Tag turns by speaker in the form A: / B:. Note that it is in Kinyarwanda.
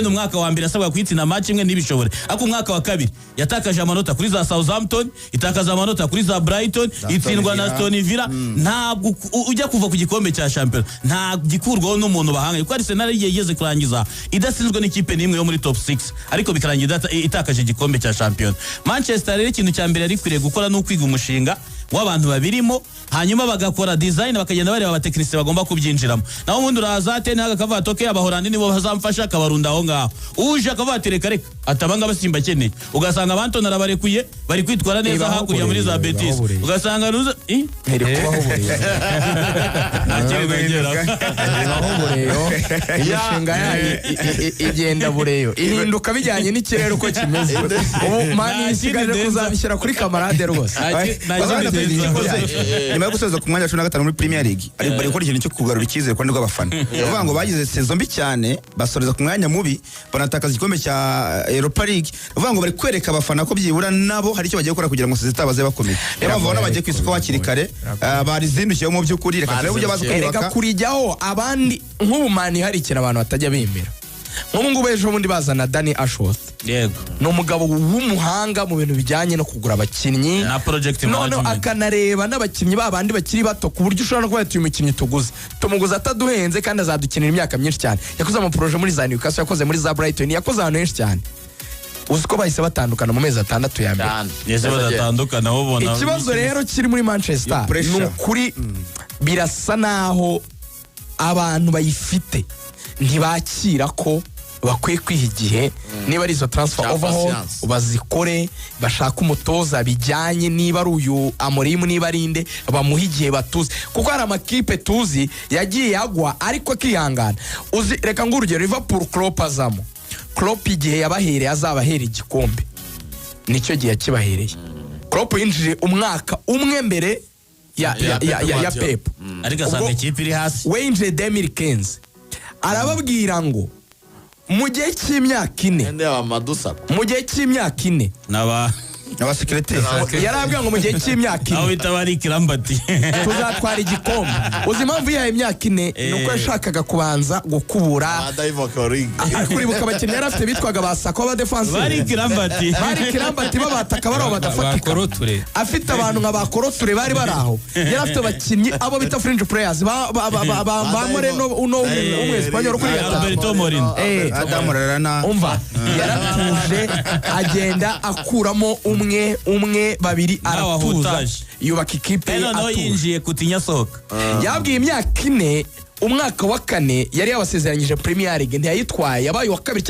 A: Umwaka wa mbere asabwa kuyitsinda match imwe ntibishobore, ariko umwaka wa kabiri yatakaje amanota kuri za Southampton, itakaza amanota kuri za Brighton, itsindwa na
B: Villa.
A: Aston Villa. Ntabwo ujya kuva ku gikombe cya shampiyona, nta gikurwaho n'umuntu bahanganye, kuko Arsenal igihe igeze kurangiza idatsinzwe n'ikipe n'imwe yo muri top 6, ariko bikarangira itakaje igikombe cya shampiyona. Manchester rero, ikintu cya mbere yari ikwiriye gukora ni ukwiga umushinga w'abantu babirimo, hanyuma bagakora design, bakagenda bareba abatekinisiye bagomba kubyinjiramo. Naho ubundi uraza, Ten Hag akavuga ati: "Okay, Abahorandi nibo bazamfasha," akabarunda aho ngaho. Uje akavuga ati: "Reka reka," ati: "Abangaba simbakeneye." Ugasanga Abantoni arabarekuye, bari kwitwara neza
C: Ibaho
A: hakurya muri za
C: bureyo,
A: Betis.
C: ibaho bureyo.
A: Ugasanga ruza. Eh?
C: Iri kubaho bureyo.
A: Nta kindi nongeraho.
C: Ibaho bureyo, imishinga yayo igenda bureyo, ihinduka bijyanye n'ikirere uko kimeze. Ubu Man
A: Nta
C: isigaje
A: kindi ndenza.
C: kuzabishyira kuri kamarade rwose.
A: Nta kindi ndenza.
B: Nyuma yo gusoza ku mwanya wa 15 muri Premier League, bari gukora ikintu cyo kugarura icyizere ku ruhande rw'abafana. Bavuga ngo bagize saison mbi cyane, basoreza ku mwanya mubi, banatakaza igikombe cya Europa League. Bavuga ngo bari kwereka abafana ko byibura nabo hari icyo bagiye gukora kugira ngo saison itaha baze bakomeye. Niyo mpamvu babona bagiye ku isoko hakiri kare, barizindukiyeho mu by'ukuri. Reka turebe uburyo baza
C: Erega
B: kwiyubaka.
C: kurijyaho abandi nk'ubu Man hari ikintu abantu batajya bemera. Nk'ubu ngubu ejo bundi bazana Danny Ashworth. Ni umugabo w'umuhanga mu bintu bijyanye no kugura abakinnyi
A: Na project
C: none
A: management.
C: Akanareba n'abakinnyi babandi bakiri bato, ku buryo ushobora no kuba ati: "Uyu mukinnyi tuguze, tumuguze ataduhenze kandi azadukinira imyaka myinshi cyane." Yakoze amaprojet muri za Newcastle, yakoze muri za Brighton, yakoze ahantu henshi cyane. Uzi ko bahise batandukana mu mezi 6 ya mbere?
D: Cyane.
A: Ese badatandukana ubona?
C: Ikibazo rero kiri muri Manchester
B: Iyo pressure.
C: ni ukuri birasa naho abantu bayifite ntibakira ko bakwiye kwiha igihe. Niba ari izo transfer
D: Cya
C: overhaul,
D: patience.
C: bazikore, bashake umutoza bijyanye, niba ari uyu Amorim, niba ari inde, bamuhe igihe batuze, kuko hari amakipe tuzi yagiye agwa ariko akihangana. Uzi, reka ngo urugero, Liverpool, Klopp azamo. Klopp igihe yabahereye azabahera igikombe nicyo gihe yakibahereye. Klopp yinjije umwaka umwe mbere ya Pep.
A: Ariko asanga ikipe iri hasi.
C: We yinjiye 2015, arababwira ngo mu gihe cy'imyaka 4,
D: Ende ya Madusa.
C: mu gihe cy'imyaka 4,
A: N'aba
B: Abasekireteri.
C: Yarababwira ngo mu gihe cy'imyaka
A: aho
C: 4
A: bita bari kirambati.
C: tuzatwara igikombe. Uzi impamvu yihaye imyaka 4? Ni uko yashakaga kubanza gukubura.
D: Divock Origi.
C: Ariko uribuka abakinnyi yari afite bitwaga ba Sako b'abadefanseri?
A: Bari kirambati.
C: Bari kirambati babataka, bari aho badafatika.
E: Bakoroture.
C: Afite abantu nka ba Koroture bari bari aho. Yari afite abakinnyi abo bita fringe players ba Moreno, uno w'Umwesipanyol kuri gatanu.
A: Alberto Moreno.
B: Adamu Lallana.
C: Umva, yaratuje, agenda akuramo umwe umwe, babiri,
A: Nawe
C: aratuza,
A: ahutaje.
C: yubaka ikipe ye
A: Noneho
C: atuje.
A: yinjiye Coutinho asohoka.
C: Yabwiye imyaka 4, umwaka wa kane yari yabasezeranyije Premier League, ntiyayitwaye, yabaye uwa kabiri.